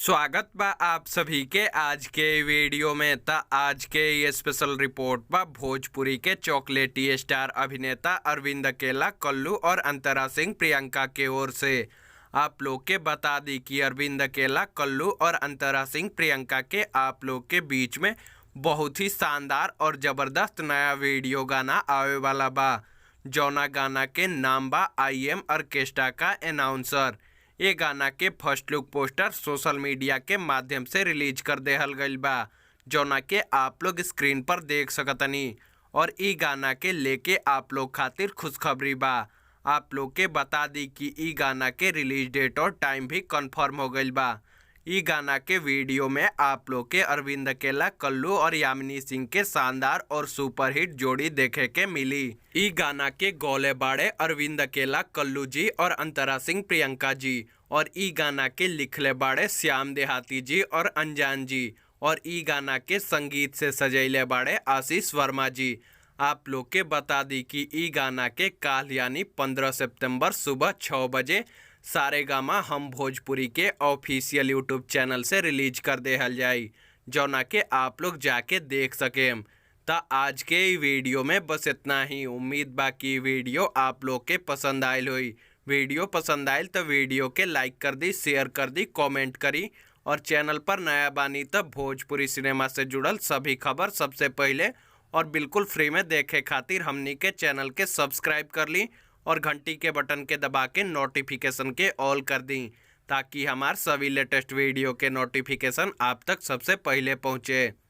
स्वागत बा आप सभी के आज के वीडियो में। त आज के ये स्पेशल रिपोर्ट बा भोजपुरी के चॉकलेटी स्टार अभिनेता अरविंद अकेला कल्लू और अंतरा सिंह प्रियंका के ओर से। आप लोग के बता दी कि अरविंद अकेला कल्लू और अंतरा सिंह प्रियंका के आप लोग के बीच में बहुत ही शानदार और ज़बरदस्त नया वीडियो गाना आवे वाला बा, जौना गाना के नाम बा I am orchestra का अनाउंसर। ये गाना के first look poster social media के माध्यम से रिलीज कर देहल गइल बा, जौना के आप लोग स्क्रीन पर देख सकतनी। और ई गाना के लेके आप लोग खातिर खुशखबरी बा। आप लोग के बता दी कि ई गाना के रिलीज डेट और टाइम भी कंफर्म हो गइल बा। ई गाना के वीडियो में आप लोग के अरविंद अकेला कल्लू और यामिनी सिंह के शानदार और सुपरहिट जोड़ी देखे के मिली। ई गाना के गौले बाड़े अरविंद अकेला कल्लू जी और अंतरा सिंह प्रियंका जी, और ई गाना के लिखले बाड़े श्याम देहाती जी और अनजान जी, और ई गाना के संगीत से सजैले बाड़े आशीष वर्मा जी। आप लोग के बता दी कि ई गाना के काल यानी 15 सितंबर सुबह 6 बजे सारेगामा हम भोजपुरी के ऑफिशियल यूट्यूब चैनल से रिलीज कर देहल जाई, जौना के आप लोग जाके देख सकेम। त आज के ई वीडियो में बस इतना ही। उम्मीद बा कि वीडियो आप लोग के पसंद आयल होई। वीडियो पसंद आयल तो वीडियो के लाइक कर दी, शेयर कर दी, कमेंट करी, और चैनल पर नया बानी त भोजपुरी सिनेमा से जुड़ल सभी खबर सबसे पहले और बिल्कुल फ्री में देखे खातिर हमनी के चैनल के सब्सक्राइब कर ली और घंटी के बटन के दबा के नोटिफिकेशन के ऑल कर दी, ताकि हमार सभी लेटेस्ट वीडियो के नोटिफिकेशन आप तक सबसे पहले पहुँचे।